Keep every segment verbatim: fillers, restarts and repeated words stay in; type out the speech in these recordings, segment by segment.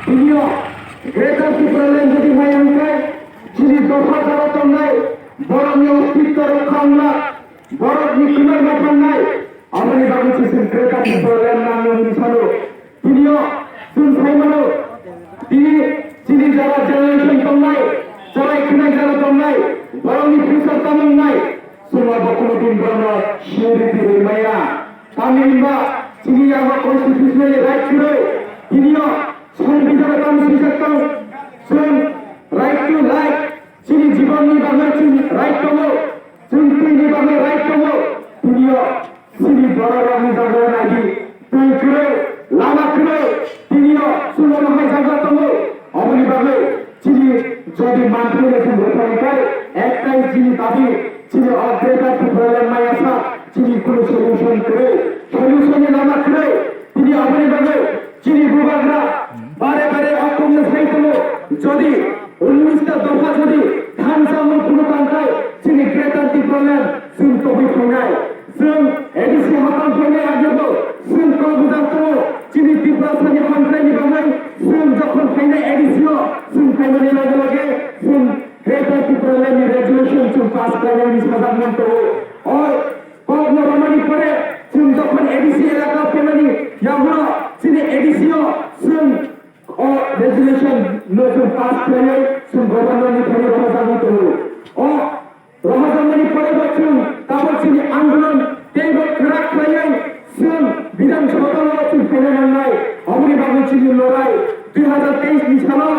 Tini o Greater Tipraland jodi maya wngkhe, chini dopha jora tongnai, borokni ostitto rokha wngna, borokni khwnarma thangnai, aboni bagwi se chwng Greater Tipraland nango hwnwi sano. Tini o chwng sai mano, tini chini jora generation tongnai, chwrai khwnai jora tongnai, borokni future tamo wngnai, chwng abo kono din borokno security rwi maya. Tamni hwnba chini yago constitutionally right kwrwi, tini o Songbidhano tamo swijak tong, chwng right to life, chini jibonni bagwi chini right tongo, chwng twini bagwi right tongo, tini o chini bororokni jaga naidi, twi kwrwi, lama kwrwi, tini o chwng omo hai jaga tongo, oboni bagwi chini jodi manthokno chwng rwphai khe, ektai chini dabi, chini o Greater Tipraland maya sa, chini kunu solution kwrwi, solution ni lama kwrwi, tini aboni bagwi chini bubagra bare bare o kokno sai tongo, jodi unnish ta dopha jodi thansa mung phunu tangkhai, chini Greater Tipraland chwng tobwi phainai. Chwng A D C hapang phainai agebo chwng kok bujak tongo, chini Tiprasani hamkraini bagwi chwng jokhon phainai A D C o, chwng phaimani loge loge chwng Greater Tipraland ni resolution chwng pass khlainani sajak man tongo. O kokno romani pore chwng jokhon A D C elaka phaimani yagulo chini A D C o chwng o resolution no chwng pass khlaiwi chwng governor ni thani rohorjagwi tongo. O rohorjakmani pore bo chwng tabuk chini andolon teibo kwrak khlaiwi chwng Bidhan Sabha o chwng phaina nangnai. Oboni bagwi chini lorai dui hazar teis ni salo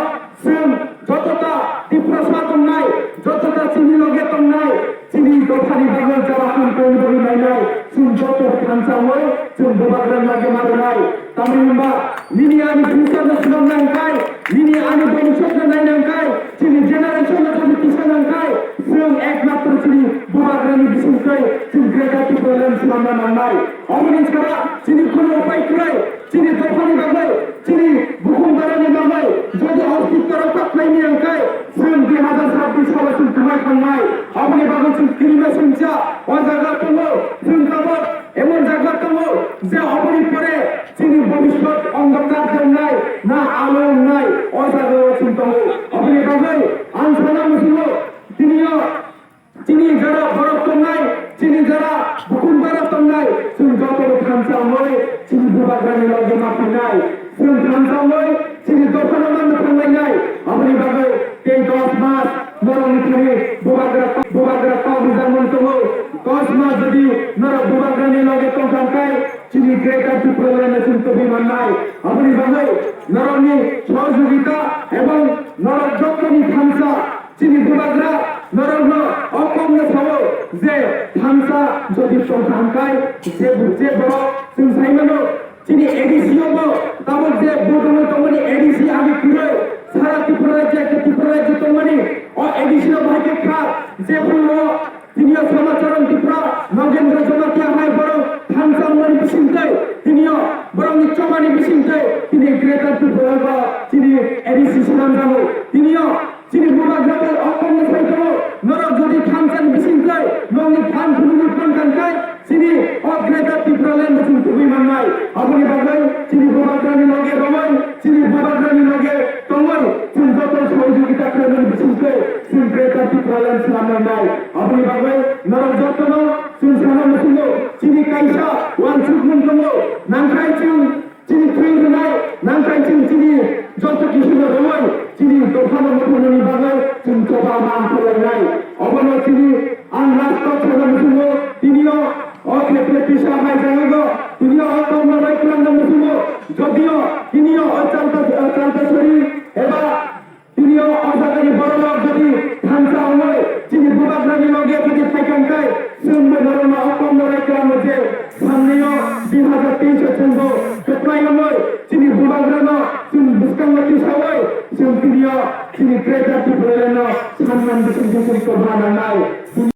chwng jotota Tiprasa tongnai, jotota chini loge tongnai, chini dophani bagwi jara hamkraini bagwi nainai, chwng joto thansa wngwi chwng bubagrani loge ma rwnai. Tamni hwnba nini ani future no swnam nangkhai, nini ani bhobishyot no nai nangkhai, chini generation no jodi tisa nangkhai, chwng ekmatro chini bubagrani bisingtwi chwng Greater Tipraland swnamna nangnai. Oboni chara chini kunu upai kwrwi, chini dophani bagwi, chini bukhung barani bagwi jodi ostitto rokha khlaini wngkhai, chwng dui hazar sabbish salo chwng kwmai thangnai. Oboni bagwi chwng kirima singcha o jaga tongo, chwng tabuk emon jaga tongo je oboni pore chini bhobishyot ondhokar tongnai, na alo wngnai, o jaga o chwng tongo. Oboni bagwi ang sana muchungo, tini o chini jora borok tongnai, chini jora bukhung bara tongnai, chwng joto thansa wngwi chini bubagrani loge ma phainai. Chwng thansa wngwi chini dophano ma mwthanglainai. Aboni bagwi tei dos mas norokni thani bubagra, bubagra kok rijak man tongo. Dos mas jodi norok bubagrani loge tongkha khe chini Greater Tipraland no chwng tobwi mannai. Aboni bagwi norokni sohojogita ebong norok jotoni thansa chini bubagra norokno o kokno sao je thansa jodi tongkha hwnkhe je, je borok chwng sai mano chini A D C o bo tabuk je vote rwui tongmani A D C abi kwrwi sara Tripura rajya, Tripura rajya tongmani o A D C o bahai khe kha je phuru o tini o Samacharan Tripura, Nagendra Jamatia hai borok thansa wngmani bisingtwi, tini o borokni chobani bisingtwi, tini Greater Tripura o tini A D C swnamjago. Tini o chini bubagra bai o kokno sai tongo, norok jodi thansani bisingtwi nokni phan phunugwi phan tangkhai, chini o Greater Tipraland bo chwng tubui mannai. Aboni bagwi chini bubagrani loge romwi, chini bubagrani loge tongwi chwng joto sohojogita khlaimani bisingtwi chwng Greater Tipraland swnamnai. Aboni bagwi norok jotono chwng sana muchungo, chini kaisa uansukmung tongo, nangkhai chwng chini thwi rwnai, nangkhai chwng chini joto kisuno rwui chini dophano mwthangmani bagwi chwng choba ma khlainai. Obono chini ang last o sana muchungo, tini o O khetre tisa hai jaga go, tini o kok no rai kwlangna muchungo, jodio tini o Chalta, Chaltasari eba tini o jagani borok rok jodi thansa wngwi chini bubagrani loge jodi phaikha hwnkhe, chwng bo norokno o kok no rai kwlango je samni o dui hazar teis o chwng bo kwplai wngwi chini bubagrano chwng bwskango tisawi chwng tini o chini Greater Tipraland no sanman bising bising tongma nangnai.